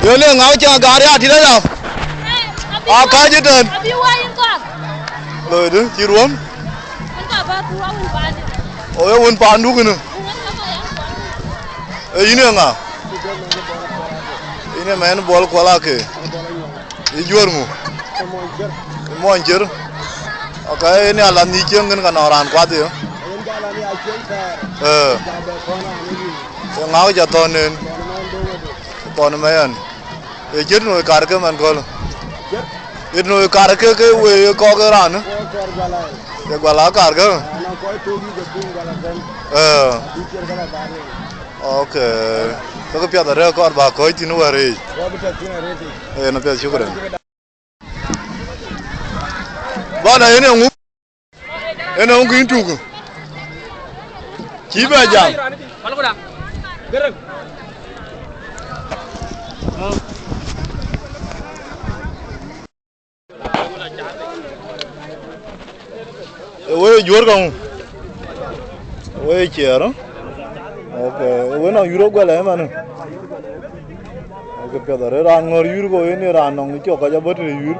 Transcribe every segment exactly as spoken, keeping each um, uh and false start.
Wënë ŋa cä gäär ya tït aya? A kääc ëtɛ̈n. Loi dë, cï ruɔ̈m? O ye wun paandu kënë? Ee yïn ee ŋa? Yïn ee mɛn Buɔl Kuɔl Akëë. Yï juöör ŋu? Yï mony Cër? Aka yen ya lath nhïïc cieŋ kën ka nɔŋ raan kuath ye. Ee. Ee ŋa cä thɔ̈n nen? Thɔ̈n ë mɛɛn. Ee cït nu ë kar ke man köl. Cït nu ë kar ke, ke wëi kɔ̈k ë raan. Ye guala kar ke. Ee. Okay. Ke ke piath arëk kɔɔr bä kɔ̈ɔ̈c thïn wär yic. Ee, na piɛth, shukran. Bana, yen ee ŋu? Yen ee ŋu kïn tuk? Cï bɛ jam. Ee wëi juöör kaŋu? Ee wëi ciɛɛr, ë? Okay, ee wëi nɔŋ yur ë guɛl ë manë? Ee ke piɛth arëët, raan ŋɔ̈r yur, ku yen ye raan nɔŋ cɔk kɔc abɔ̈ tëde yur.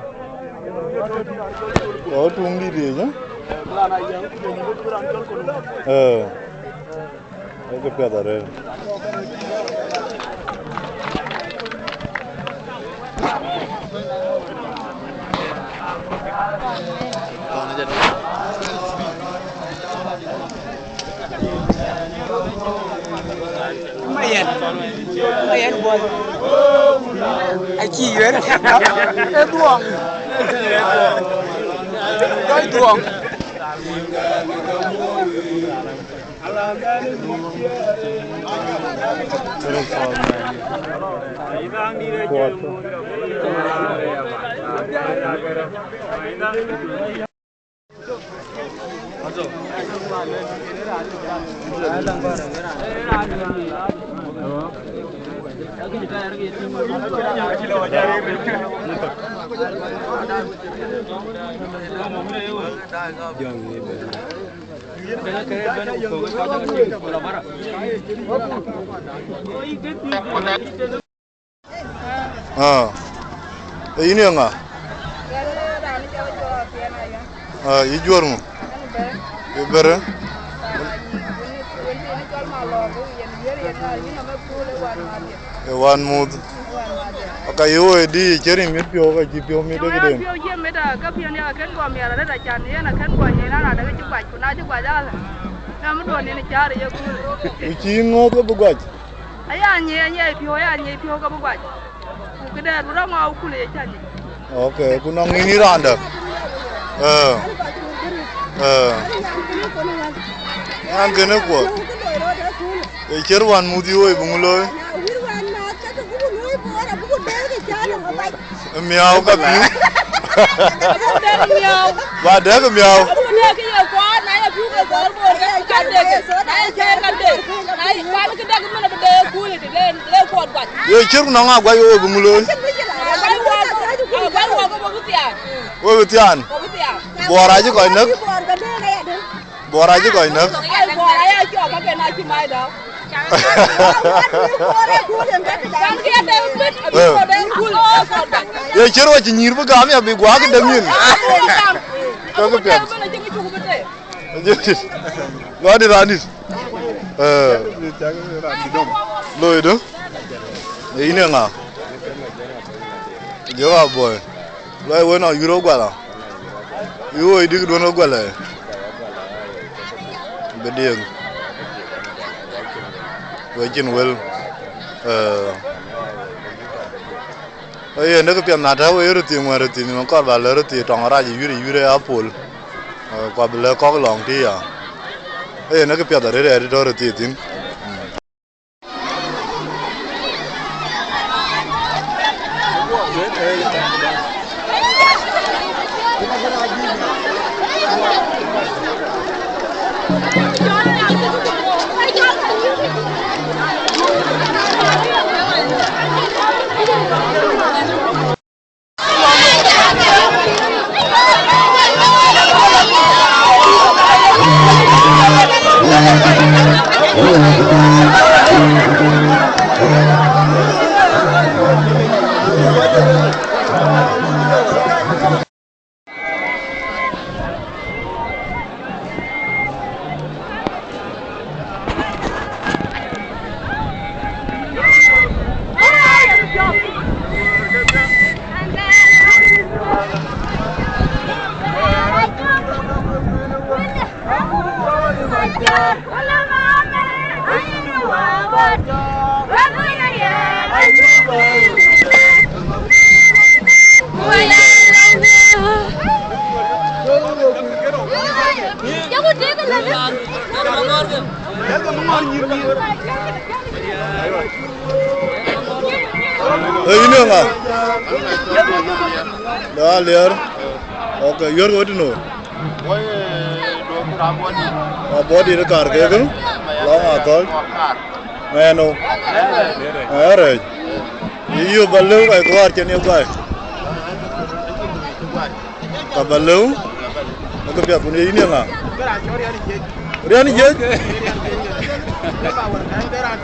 Ku tuŋ dït yic, ë? Ee. Ee ke piɛth arëët. Mayen, mayen bol. Aci yuer. E duong. Doi duong. Ah. Ee yïn ye ŋa? Ah, yï juöör ŋu? Yï bërë? Ee wan muth. Aka yï woi dï cï rim mit piɔ̈u, ka cï piɔ̈u mit ë këden. Piɔ̈u cï mit, ah, ka piɔ̈u nhial akën guɔ miɛt arëët acan, yen akën guɔ nyin an, adek cï guac, ku na cï guac alë, na mëduön nin cäär ë ye kuur. Ku cï ŋɔ̈ɔ̈th ke bï guac? Aya nyiɛɛi, nyiɛɛi piɔ̈u, aya nyiɛɛi piɔ̈u ke bï guac. Ku këdɛ̈t bï rɔt ŋɔɔk ku le ye cä nyic. Okay, ku nɔŋ yïn ë raan dɛ̈? Ee. Ee. An kënë kuɔth. Ee cier wan muth yï woi bï ŋu looi? Miau ka piu. Ba dek miau. Ye cir ku nɔŋ a guac wo bï ŋu looi? Wo bï thiaan. Buɔɔr acï kɔc näk. Buɔɔr acï kɔc näk. Ye cïr wa cï nyïïr bï gam ya bï guak däŋ nyin. Ke ke piɛth. Lɔ dït raan dït. Ee. Loi dë. Ee yïn ee ŋa? Jɔk a bɔi. Lɔ wën a yur ë guala. Yur ë dïk duön ë guala. Bï diëŋ. We cïn wël. Ee. Ee yen dë kë piɛth na tɛ̈ we röt thii ŋuɛ̈n röt thii nhïïm kɔɔr ba lë röt thii tɔŋ rac yur yur ë apol. Ee, ku abï lë kɔ̈k lɔŋ tïï ya. Ee yen dë kë piɛth arëët ë tɔ̈ röt thii thïn. Ee, yïn ee ŋa? Da Aliɛr. Ok, yuɔ̈r ke wek tënou? Abɔ̈ dït ë kaar kek, lɔŋ akɔ̈l. Mɛɛn ë rɛɛc. Yï yök ba lëu kɔc kuaar cïn ye guai. Ka ba lëu, ë ke piath kun ye yïn ye ŋa? Riän jiëc.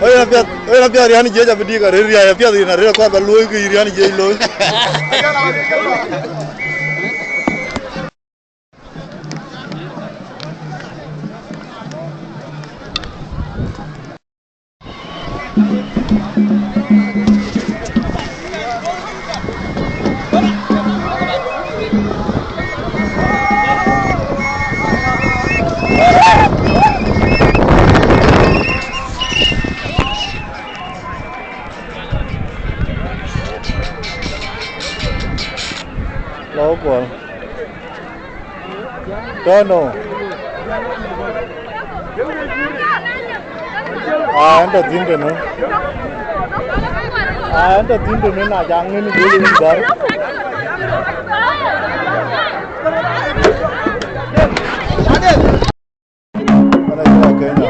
Ë yen apiath, ë yen apiath riän jiëc abï dïk arëët riäi apiath yïn arëët kɔc ba luöi kë yï riän jiëc looi. Lɔ kuɔl. Tɔ̈ nou? Aa, ɣɛn tɔ̈ thïn tënë. Aa, ɣɛn tɔ̈ thïn tënë, na ca ŋën ë gɔl yïn bär. Ɣɛn acï la Kenya.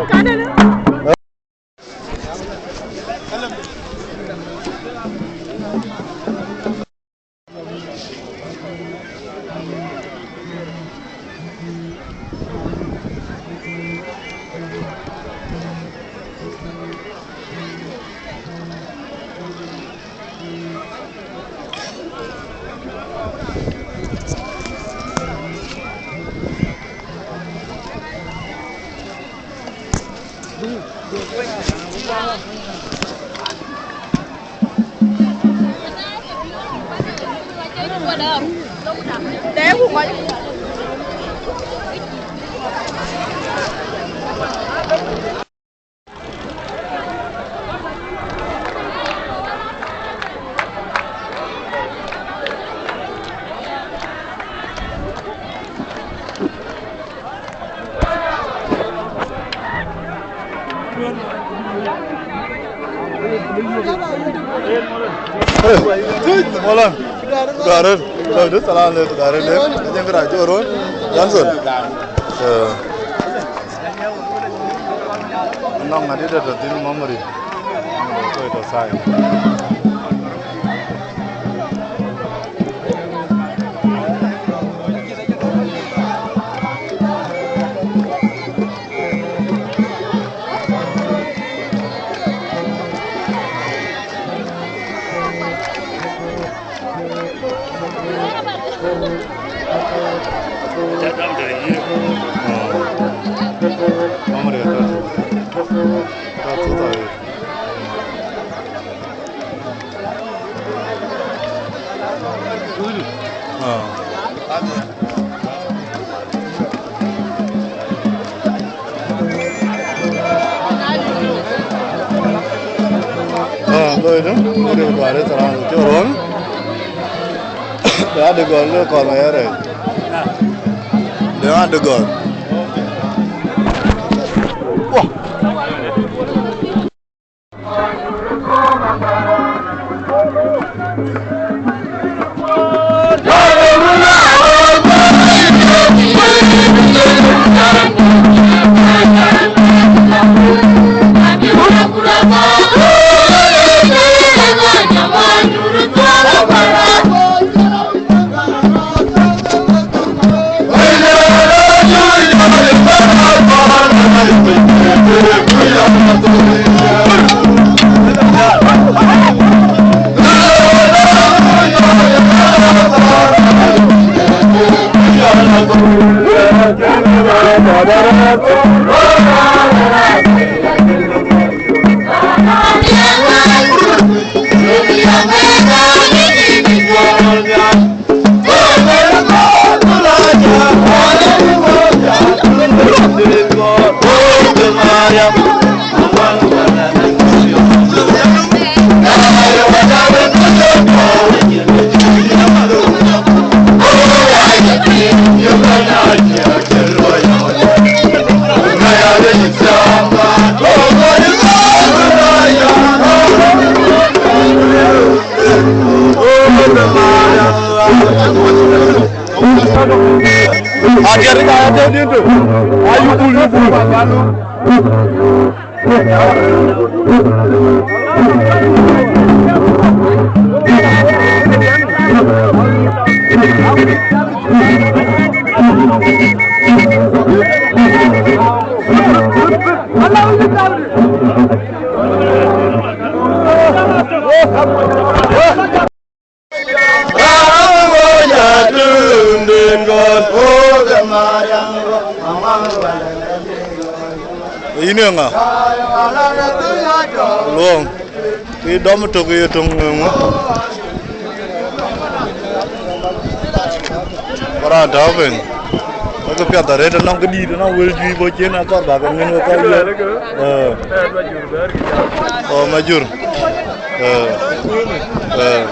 Molan. Tudaret. Tudaret. Salam alaikum. Tudaret. Ajeng kra joron. Johnson. Eh. Anɔŋ adï dɛ tɔ̈ thïn memory. Koi tɔ̈ sign. Ah, loi dum, loi dum, duare salam, cï rɔ̈n. Ya de gɔl, loi kɔl ma yare. De ya de gɔl. Wah. Adiɛt ë nyaai atɔ̈ dïn tök. Ayubul, yubul. Yïn ee ŋa? Luɔŋ. Kë dɔm tök ye töŋ ŋö? Raan tɔ̈ piny. Ke piath arëët, anɔŋ këdït, anɔŋ wël juëc bɔ̈ cin, akɔɔr bä ke ŋën wek kɔc wiɛ̈ɛ̈t. Ee. Oh, Majur. Ee. Ee.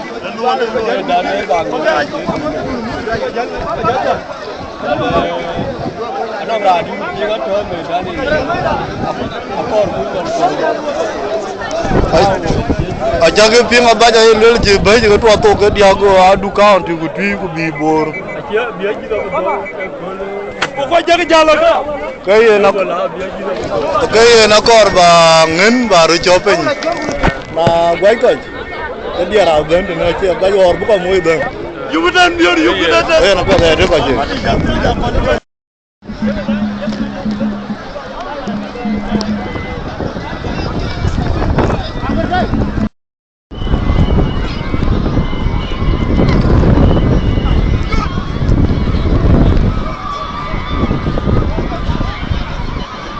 Acäkï piŋ abac, aye luel cï bɛ̈ɛ̈c ke tuɔ thok ke diäk, go adu county ku tui ku bï Bor. Ke yen ak-, ke yen akɔɔr bä ŋën bä röt cɔp piny. Na guac kɔc, ke diɛɛr abɛ̈n tënë, acie guac ɣɔɔr bï kɔc moc bɛ̈n. Yuk tɛ̈n biöör, yuk tɛ̈n tɛ̈n. Yen apiɛth ë tëk kɔc cï.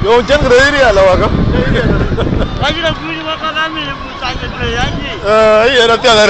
Yo, jɛn kërë area la waka. Wajira kuji waka dami, kuji waka dami. Eh, iya, na tiada.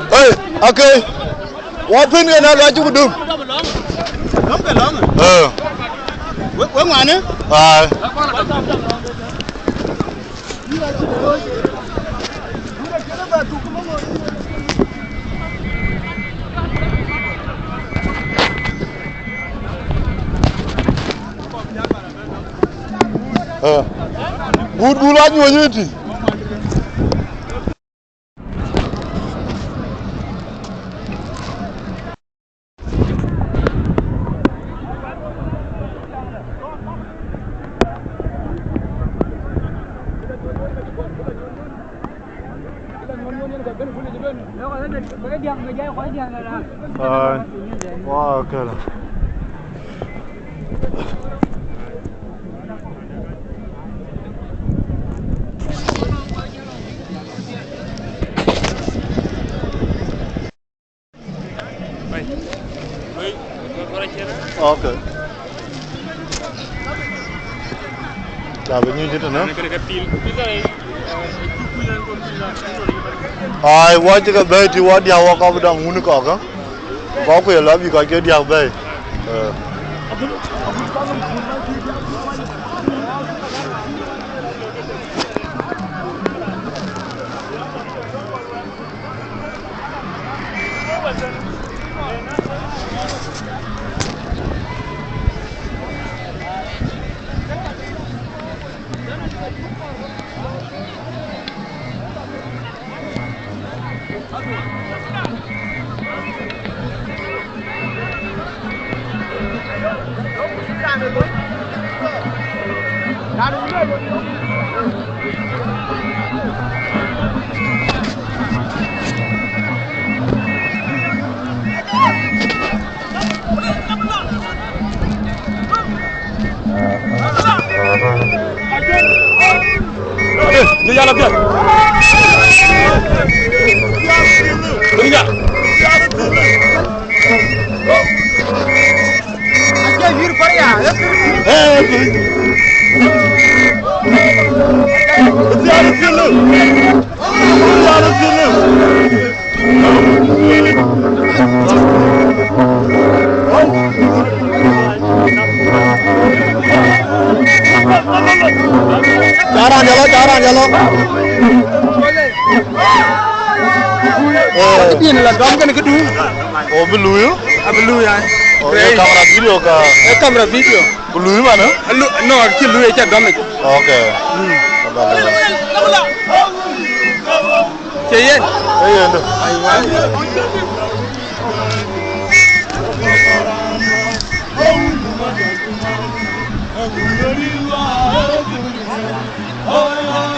Hey, okay. Wa pin ke na lɔ juk dum. Lɔŋ ke lɔŋ. Eh. We, we ŋuane? Ai. Eh. Gut, gut, anyuɔnyë tï. Ai. Wa kala. Okay. Ca bï nyuc tënë. Ai, wɔ cï ke bɛ̈ɛ̈i tï wɔ diäk wɔ kɔp dɔŋ wun kɔ̈k, ë? Kɔ̈k ku ye lɔ bï kɔc ke diäk bɛ̈ɛ̈i. Ee. Hello. Eh. Yen la dɔm kën këdu. O bï luui? Abï luui, ai. O, ye kamera video ka? E kamera video. Ku luui man, eh? Alu-, no, acï luui, aca dɔm yic. Okay. Mm. Cie yen? Ee yen dë. Aiwa.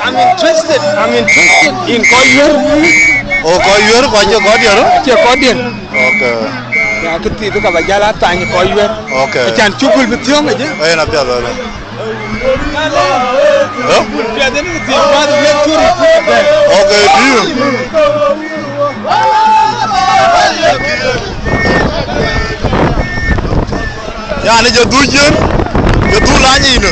I'm interested, I'm interested in kɔc yuër. O kɔc yuër, kɔc cie kɔc diɛr? Cie kɔc diɛr. Okay. Ya kë thiith ka ba jal a thany kɔc yuër. Okay. Acan cukul bï thiɔ̈ŋ aje. Ee, na piath wala. Huh? Okay, deal. Yani, jɔ dhuk yen, jɔ dhuk lany yic në.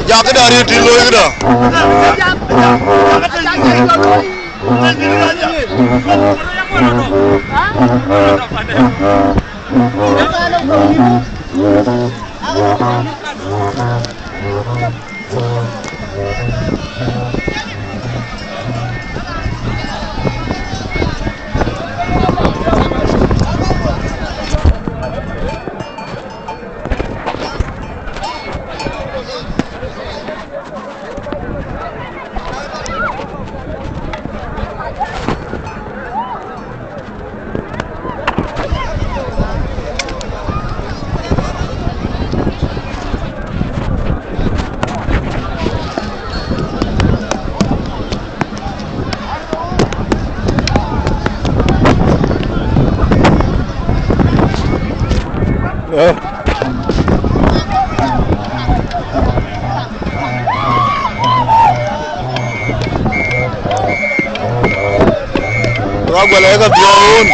Ja këda riëëc tïŋ looi këda. Wa guɛl ë ka piɔ̈u wun.